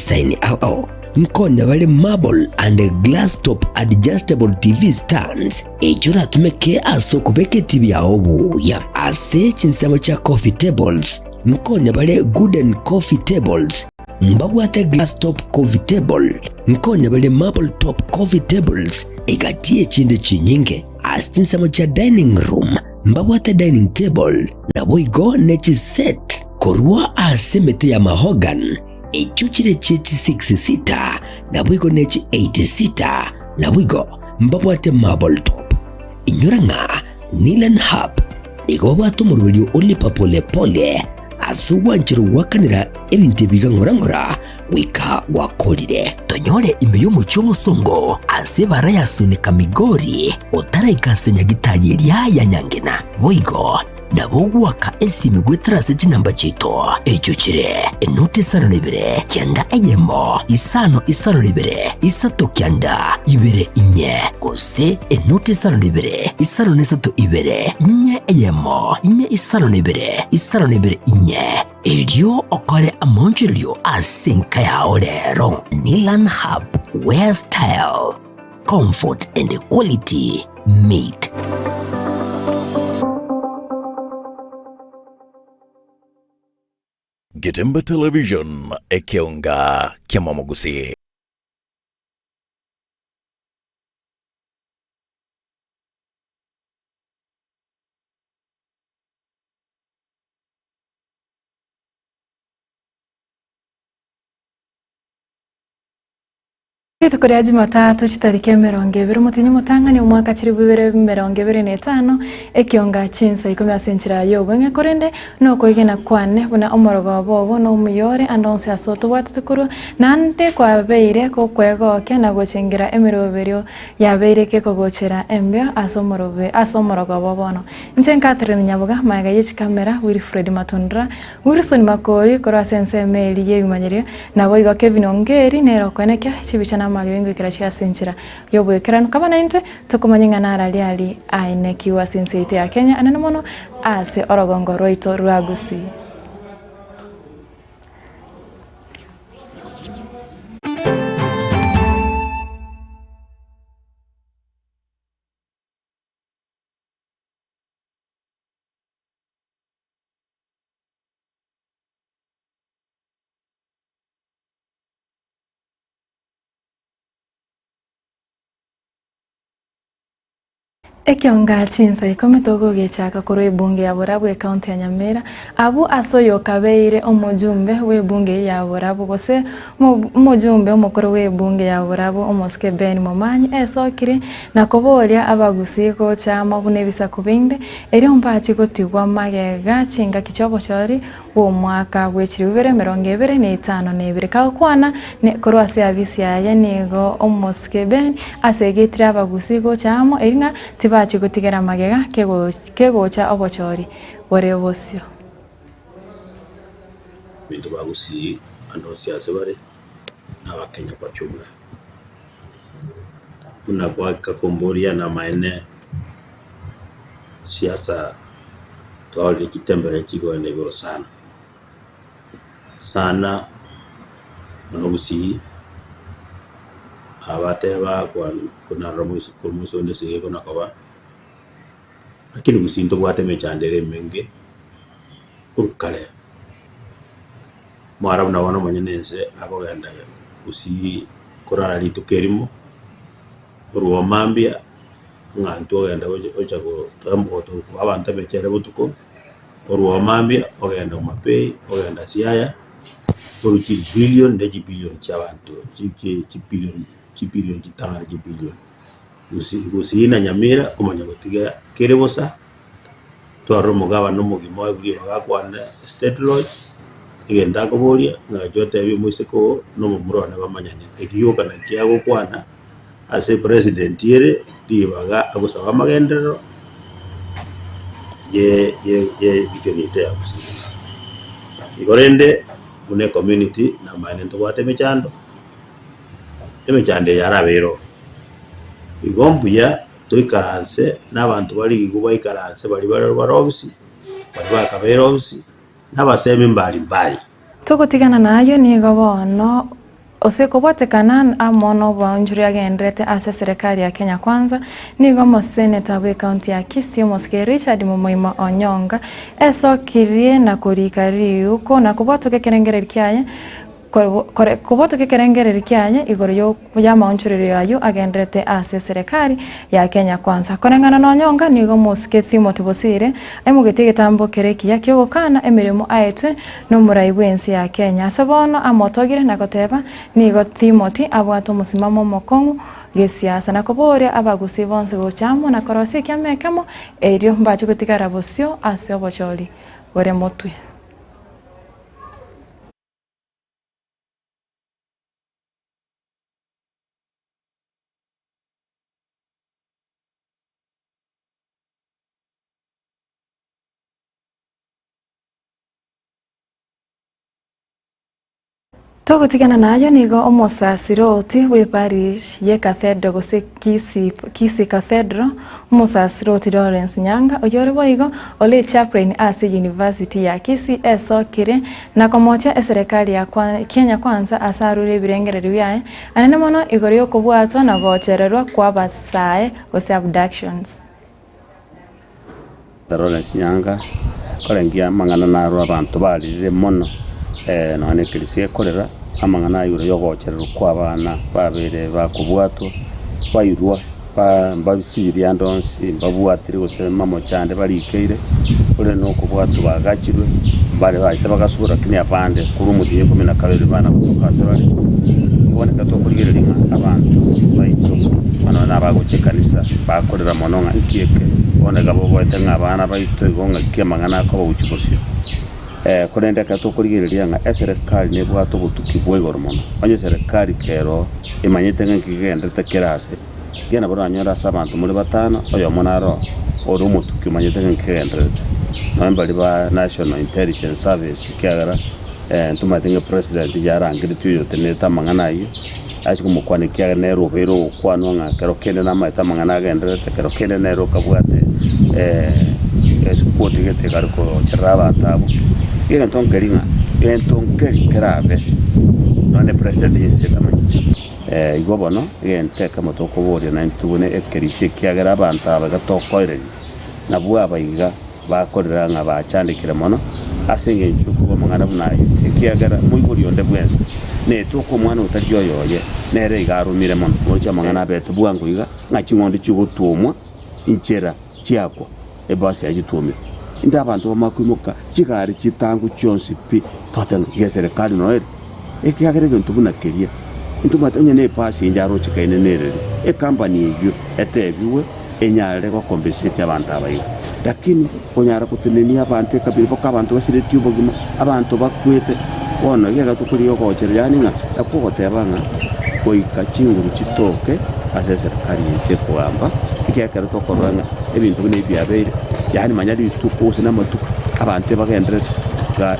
chidisaini ao ao. Nkonya bare marble and glass top adjustable TV stands echio oratumeke ase okobeka etibi yao buya. Ase chinsemo chia coffee tables, nkonya bare gooden coffee tables, mbabwate glass top coffee table, nkonya bare marble top coffee tables, egati echinde chinyinge. Ase chinsemo chia dining room, mbabwate dining table, naboigo ne chiset korwa ase emete ya mahogany, Echio chire chie chi-six seater, naboigo ne chi-eight seater, naboigo mbabwate marble top. Inyora ng'a Nilan Hub nigo babwate omoroberio o lipa pole pole ase ogwancherwa goakanera ebinto ebi iga ng'ora ng'ora goika gwakorire. Tonyore ime y'omochie omosongo ase ebara ya Sunika Migori otaraika ase nyagitari eria ya Nyangena. Boigo Nabo ogoaka esimi goetera ase chinamba chiaito, echio chire, enoti isano na ibere, kianda eyemo, isano isano na ibere, isato kianda, ibere inye, gose enoti isano na ibere, isano na isato ibere, inye eyemo, inye isano na ibere, isano na ibere inye. Erio okore amaonchorerio ase enka yao rero. Nilan Hub, where style, comfort and quality meet. Getembe Television, ekeonga ki'amamogusii. Rituko ria Jumatatu chitariki 20 omotienyi omotang'ani omwaka 2025, ekionga chinsa ikomi ase enchera y'obweng'e korende nokoegena kwane buna omorogoba ogo nomuya ore ande onsi ase otobwatete korwa, naende kwabeire gokwegokia na gochengera emeroberio yabeire kekogochera embeo ase omorobe ase omorogoba bono. Inche Catherine Nyaboga, magega ye chikamera, Wilfred Matundura, Wilson Makori korwa ase ensemo eria y'ebimanyerio, naboigo Kevin Ongeri nere okoenekia chibicha na amariogi ngoikera chia ase enchera y'oboikeranu. Kaba naintwe tokomanya ng'a narari aria aenekigwe ase ense yaito ya Kenya anene mono ase orogongo rwaito rwa Gusii. Ekionga chinsa ikomi togogechaka korwa ebunge ya Borabu ecounty ya Nyamira, abwo ase oyokabeire omojumbe bw'ebunge ya Borabu gose omojumbe omokoro bw'ebunge ya Borabu omosike Ben Momanyi esokire na koboria abagusii gocha amo buna ebisaku binde Erio mbache gotigwa magega chingaki chi'obochori bw'omwaka bwe chilifu ibere 25 na ibere. Kagokwana korwa ase afisi yaye nigo omosike Ben asegetire abagusii gocha amo eri ng'a tibachi gotigera magega kegocha obochori bore bosio. Ebinto bagusii ande onsi ase bare, na Abakenya kwa jumla. Buna gwaka komboria namaene. Siasa twarorire chitembere chikoenda igoro sana, sana mono gusii, abateba konarora moiso onde esegi ekona koba, lakini gusii ntobwate emechando ere emenge korwa kare, omwarabu nabo bono omonyene ense akogenda gusii korara rituko erimo, korwa mambia. Ng'a intwe ogenda gocha gocha koa abanto emechere botuko, korwa oo mambia ogenda Homa Bay, ogenda Siaya, korwa chibillion ne chibillion chia abanto chi chi chibillion chibillion chitang'ani chibillion. Gusii gusii na Nyamira omanye gotiga kere bosa, twarora omogabana omogima oye ribaga akwane state lodge, egento akoboria ng'a inche otebie omoiseke oo na omomura one bamanyane, ekio gioka nakio agokwana. Ase president ere ribaga agosaba amagenderero ye region yaito ya Gusii. Igo rende buna ecommunity namaene ntobwate emechando, emechando eye yarabeire oo. Igo mbuya toikaranse na abanto bare igo baikaranse baria bare bare ofisi, baria bakabeire ofisi, na abasemi mbari mbari. Togotigana nayio nigo bono. Ase kobwatekana amo noboonchori agenderete ase eserekari ya Kenya Kwanza, nigo omoseneta bw'ecounty ya Kisii omosike Richard Momoima Onyonga esokirie na korika riuko na kobwatoka ekerengererio kiaye kobwatoka ekerengererio kiaye igoro y'amaonchorerio ayio agenderete ase eserekari ya Kenya Kwanza. Koreng'ana n'Onyonga nigo omosike Timothy Bosire aimogetie egetambo kere ekiya ki'ogokana emeremo aetwe nomorai bw'ense ya Kenya. Ase bono amotogire na goteba nigo Timothy abwate omosimamo omokong'u gesiasa na koboria abagusii bonsi gocha amo na korosia ekiama ekemo erio mbache gotigara bosio ase obochori bore motwe. Togotigana nayo nigo omosasiroti bw'eparish ye Cathedral gose Kisii Kisii Cathedral, omosasiroti Lawrence Nyanga oyore boigo ore chaplain ase University ya Kisii esokire na komochia eserekari ya Kenya Kwanza ase arure ebirengererio biaye anene mono igoro y'okobwatwa na gochererwa kw'abasae gose abductions. Lawrence Nyanga, Korengia amang'ana naro abanto baririre mono nonya na ekerisia ekorera, amang'ana aya igoro y'ogochererwa kw'abana babeire bakobwatwa, bairwa mbasibirie ande onsi, mbabwatire gose mamochande barikeire, korende nokobwatwa bagachirwe, mbare baete bagasubora lakini abande korwa omotienyi o ikomi na kabere bana gotoka ase bare. Igo neka tokorigereria ng'a abanto baito nonya na abagocha ekanisa bakorera mono ng'a inki eke bono iga boboete ng'a abana baito igo ng'aki amang'ana akoba gochia bosio. Korende ekero tokorigereria ng'a eserekari nebwate obotuki bwa igoro mono, onye eserekari kero emanyete ng'a inki kegenderete kera ase, ekiagera nabo oranyore ase abanto more batano, oyomo naro ore omotuki omanyete ng'a inki kegendererete. Nonya mbaria ba National Intelligence Service ekiagera ntomanyete ng'a epresident yarangeretie oyotenerete amang'ana ayio, ache komokwana ekiagera nere obeire ogokwanwa ng'a kero kende namaete amang'ana agendererete, kero kende nere okabwate esikuoti gete ekare kocherera abanto abwo. Egento nkeri ng'a, egento nkeri kerabe nonye president inse etamanyeti. Igo bono, egento ekemo tokoboria naintwe tobune ekerisia ekiagera abanto aba iga tokoereria, nabwo aba iga bakorera ng'a bachandekire mono ase engencho y'okorua amang'ana buna ayio, ekiagera moibori onde bwensi netoka omwana otari oyoye, nere iga aromire mono. Gocha amang'ana abete bwango iga, ng'a ching'ondi chigotwomwa inchera chiakwa, ebasi yaye chitwomirwe. Inde abanto bamanye koimoka chigari chitangu chionsi pi, twateba ng'a iga eserekari noyo ere, ekiagera egento buna keria, ntomanyete onye na ebasi inche arochekaine nereri, ecompany eyio etebiwe enyare gocompensate abanto aba iga. Lakini konyara gotenenia abanto ekabira mpaka abanto basiretie obogima, abanto bakwete, bono iga ekero tokorigia ogocherera yaani ng'a nakwo ogoteba ng'a goika chinguru chitoke ase eserikari yaito ekogamba, ekiagera ekero tokorora ng'a ebinto buna ebi biabeire, yaani manya rituko gose na amatuko, abanto ebagenderete iga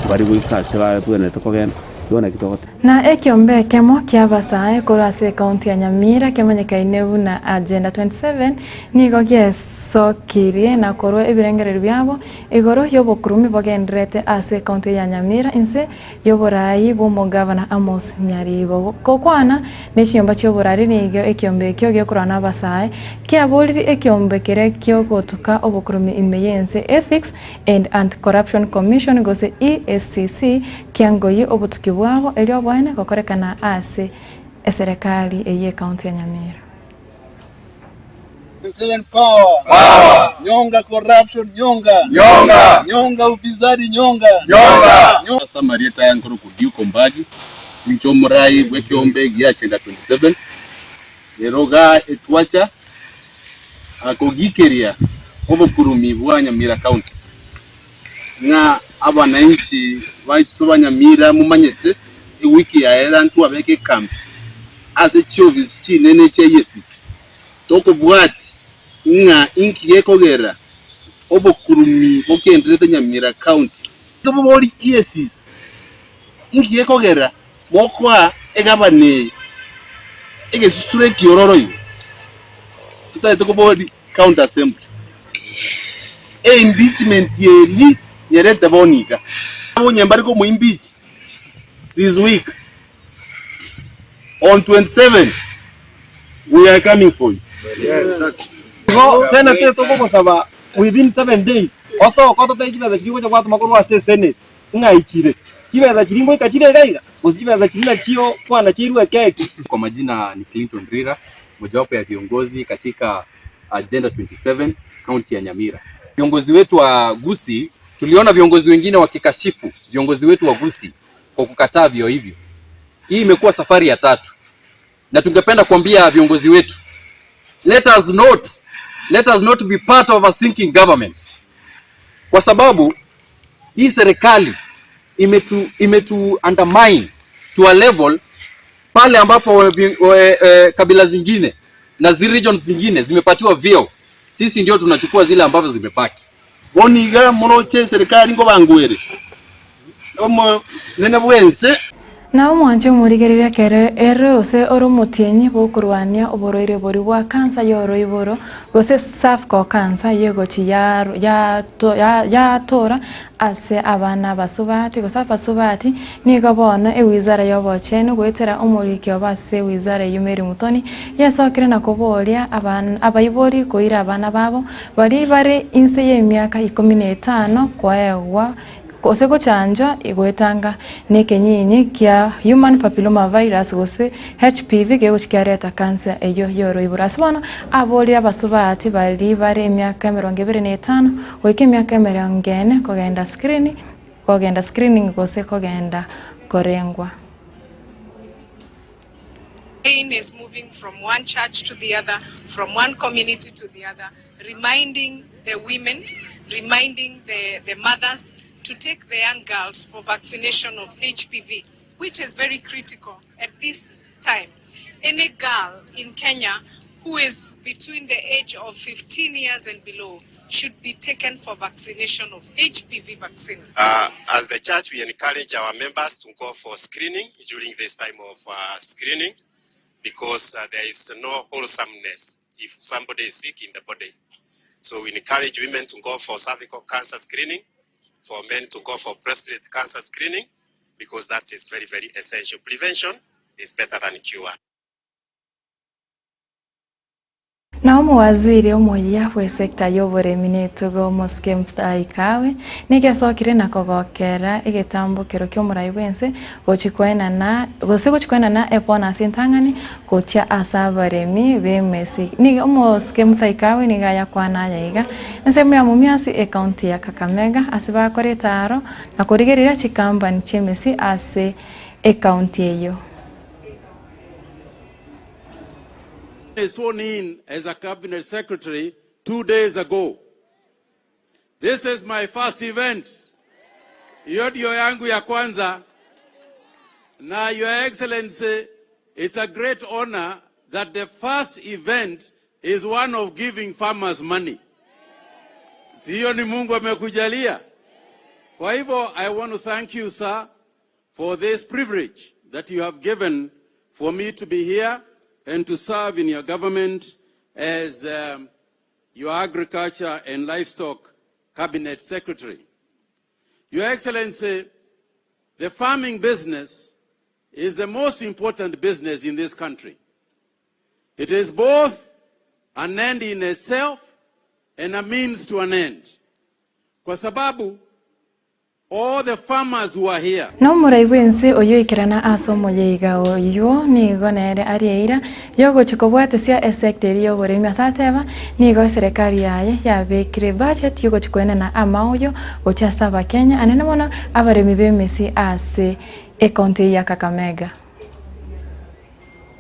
mbari goika ase babwenerete kogenda, igo naki togoteba. Na ekiombe ekemo ki'abasae korwa ase ekaunti ya Nyamira kemanyekaine buna Agenda 27 nigo giesokirie na korwa ebirengererio biabo igoro y'obokurumi bogendererete ase ekaunti ya Nyamira inse y'oboraai bw'omogavana Amos Nyaribo. Gokwana ne chinyomba chi'oborari nigo ekiombe ekio gekorwa n'abasae kiaboririe ekiombe keria kiogotuka obokurumi ime y'ense Ethics and Anti-Corruption Commission gose EACC kiangoyie obotuki bwabo erio oboene gokorekana ase eserekari eye y'ecounty ya Nyamira. Seven power. Power. Nyonga corruption nyonga. Nyonga. Nyonga ufisadi nyonga. Nyonga. Nyonga. Samaria taya nkoro kudiuko mbagi. Incho murai bwekiombe gia agenda 27. Rero ga etwacha akogikeria obokurumi bwa Nyamira County. Ng'a abananchi baito ba Nyamira momanyete ewiki yaera ntwabeka ekambi ase chiofisi chinene chia EACC tokobwati ng'a inki gekogera obokurumi bokenderete Nyamira County. Tobori EACC inki gekogera mokoa egavana eye egesusuro ekiororo igo totagete kobori County Assembly. Eimpeachment eria nyerete bono iga. Abonye mbare komo impeach this week. On 27 we are coming for you. Igo Senate etogogosaba within 7 days osoke ototebie chibesa chiria ogocha gwatoma korwa ase esenate ng'a chire. Chibesa chiria ngoika chire iga iga gose chibesa chiria nachio kwanacheirwe ekeki. Kwa majina ni Clinton Rira, mojawapo ya viongozi katika Agenda 27 kaunti ya Nyamira. Viongozi wetu wa Gusii, tuliona viongozi wengine wakikashifu viongozi wetu wa Gusii kwa kukataa vio hivyo. Hii imekuwa safari ya tatu, na tungependa kuambia viongozi wetu, let us not be part of a sinking government, kwa sababu hii serikali imetu undermine to a level pale ambapo kabila zingine na zi regions zingine zimepatiwa vyeo, sisi ndio tunachukua zile ambavyo zimebaki. Bono iga moroche serikali nkobangwere omo nene bwense. Na omwanche omorigereria kere ere ose ore omotienyi bokorwania oborwaire bori bwa kansa ya oroiboro gose cervical cancer yegochi yatora ase abana abasubati gose abasubati nigo bono ewizara ya obochenu goetera omoriki obo ase ewizara eywo Mary Muthoni yesokire na koboria abaibori koira abana babo bari bare inse ya emiaka 15 koegwa gose gochanjwa igoetanga nekenyinyi kia human papilloma virus gose HPV gegochikiareta kansa eyo yoroiboro. Ase bono aborire abasubati bari bare emiaka 25 goika emiaka 40 kogenda screening, kogenda screening gose kogenda korengwa. Campaign is moving from one church to the other, from one community to the other, reminding the women, reminding the mothers to take the young girls for vaccination of HPV, which is very critical at this time. Any girl in Kenya who is between the age of 15 years and below should be taken for vaccination of HPV vaccine. As the church, we encourage our members to go for screening during this time of screening, because there is no wholesomeness if somebody is sick in the body. So we encourage women to go for cervical cancer screening, for men to go for prostate cancer screening, because that is very, very essential. Prevention is better than cure. Na omuwaziri omuya bwe sector y'oboremi netugo Mosike Mutahi Kagwe nigesokire na kogokera egetambokero ki'omorai bwense gochikwenana gose gochikwenana ebonus entang'ani gochia ase abaremi b'emesi. Nigo Omosike Mutahi Kagwe nigo ayakwana ayaiga ensemo ya Mumias ecounty ya Kakamega ase bakora etaro na korigereria chikampani chi'emesi ase ecounty eyo. Sworn in as a cabinet secretary 2 days ago. This is my first event. Hiyo ndio yangu ya kwanza. Na Your Excellency, it's a great honor that the first event is one of giving farmers money. Sio ni Mungu amekujalia? Kwa hivyo, I want to thank you, sir, for this privilege that you have given for me to be here and to serve in your government as your Agriculture and Livestock Cabinet Secretary. Your Excellency, the farming business is the most important business in this country. It is both an end in itself and a means to an end. Kwa sababu all the farmers who are here. Na omorai bwense oyo ikerana ase omoyeiga oyo nigo nere arieira yogochi kobwatesia esector y'oboremi ase ateba nigo eserekari yaye yabekire budget yogochi koenana amaoyo gochia ase abakenya anene mono abaremi b'emesi ase ecounty ya Kakamega.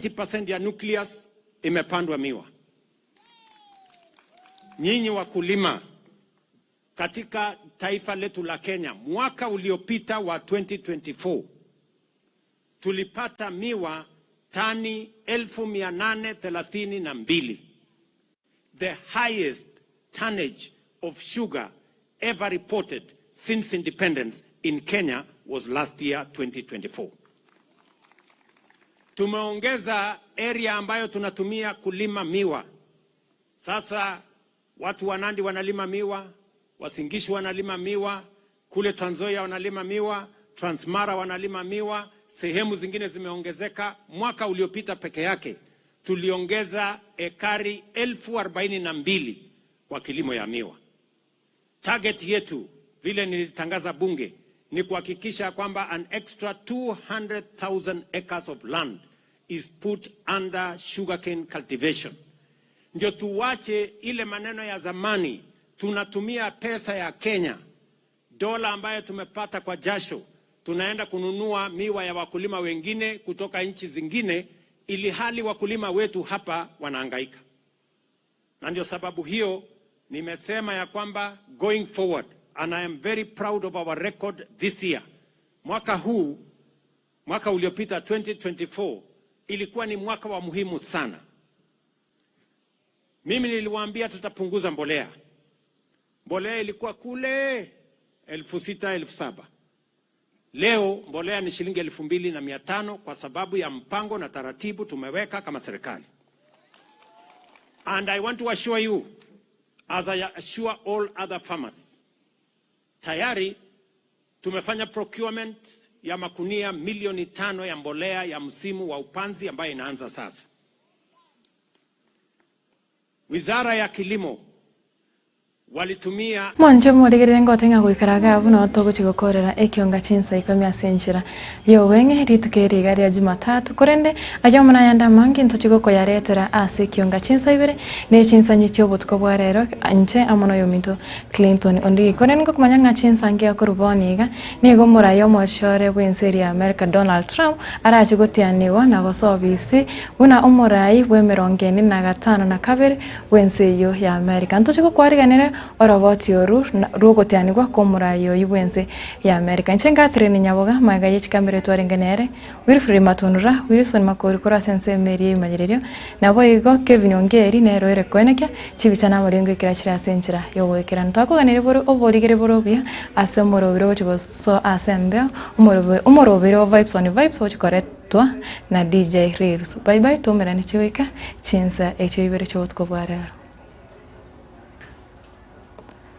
50% ya nucleus imepandwa miwa. Nyinyi wakulima katika taifa letu la Kenya, mwaka uliopita wa 2024 tulipata miwa tani 832,000, the highest tonnage of sugar ever reported since independence in Kenya was last year 2024. Tumeongeza area ambayo tunatumia kulima miwa. Sasa watu wa Nandi wanalima miwa, Uasin Gishu wanalima miwa, kule Trans Nzoia wanalima miwa, Transmara wanalima miwa. sehemu zingine zimeongezeka. Mwaka uliopita peke yake tuliongeza ekari 42,000 kwa kilimo ya miwa. Target yetu vile nilitangaza bunge ni kuhakikisha kwamba an extra 200,000 acres of land is put under sugarcane cultivation. Ndio tuwache ile maneno ya zamani, tunatumia pesa ya Kenya, dola ambayo tumepata kwa jasho, tunaenda kununua miwa ya wakulima wengine kutoka nchi zingine, ili hali wakulima wetu hapa wanahangaika. Na ndio sababu hiyo nimesema ya kwamba going forward and I am very proud of our record this year. Mwaka huu, mwaka uliopita 2024 ilikuwa ni mwaka wa muhimu sana. Mimi niliwaambia tutapunguza mbolea. Mbolea ilikuwa kule 6,000 7,000. Leo mbolea ni shilingi 2,500 kwa sababu ya mpango na taratibu tumeweka kama serikali. And I want to assure you, as I assure all other farmers, tayari tumefanya procurement ya makunia milioni 5 ya mbolea ya msimu wa upanzi ambayo inaanza sasa. Wizara ya Kilimo walitumia Mwanche morigerere ngote ng'a goikara iga abwo nao togochia gokorera ekionga chinsa ikomi ase enchera y'obweng'e rituko eri iga ria Jumatatu, korende ayio amo nayande amange ntochie gokoyaretera ase ekionga chinsa ibere ne chinsanyi chi'obotuko bwa rero inche amo noyominto Clinton Ondigi. Korende ngokomanya ng'a chinsa ngiya korwa bono iga, nigo omoraia omochore bw'ense eria ya America Donald Trump arache gotianigwa na gosoa obisi buna omorai bw'emerongo ene na gatano na kabere bw'ense eyio ya Amerika. Ntoche gokwariganera oroboti oru rw'ogotianigwa kw'omorai oyio bw'ense ya Amerika. Inche Catherine Nyaboga, magega ye chikamera twarenge nere, Wilfred Matunura, Wilson Makori korwa ase ensemo eria y'ebimanyererio, naboigo Kevin Ongeri nere oire koenekia chibicha na amarengo ekero chire ase enchera y'ogoikerana. Twakoganirie bore oborigere bore obuya ase omorobere ogochia gosoa ase embeo, omorobere o Vibes on Vibes ogochia koretwa na DJ Reels. Bye bye toumerane chigoika chinsa echio ibere chi'obotuko bwa rero.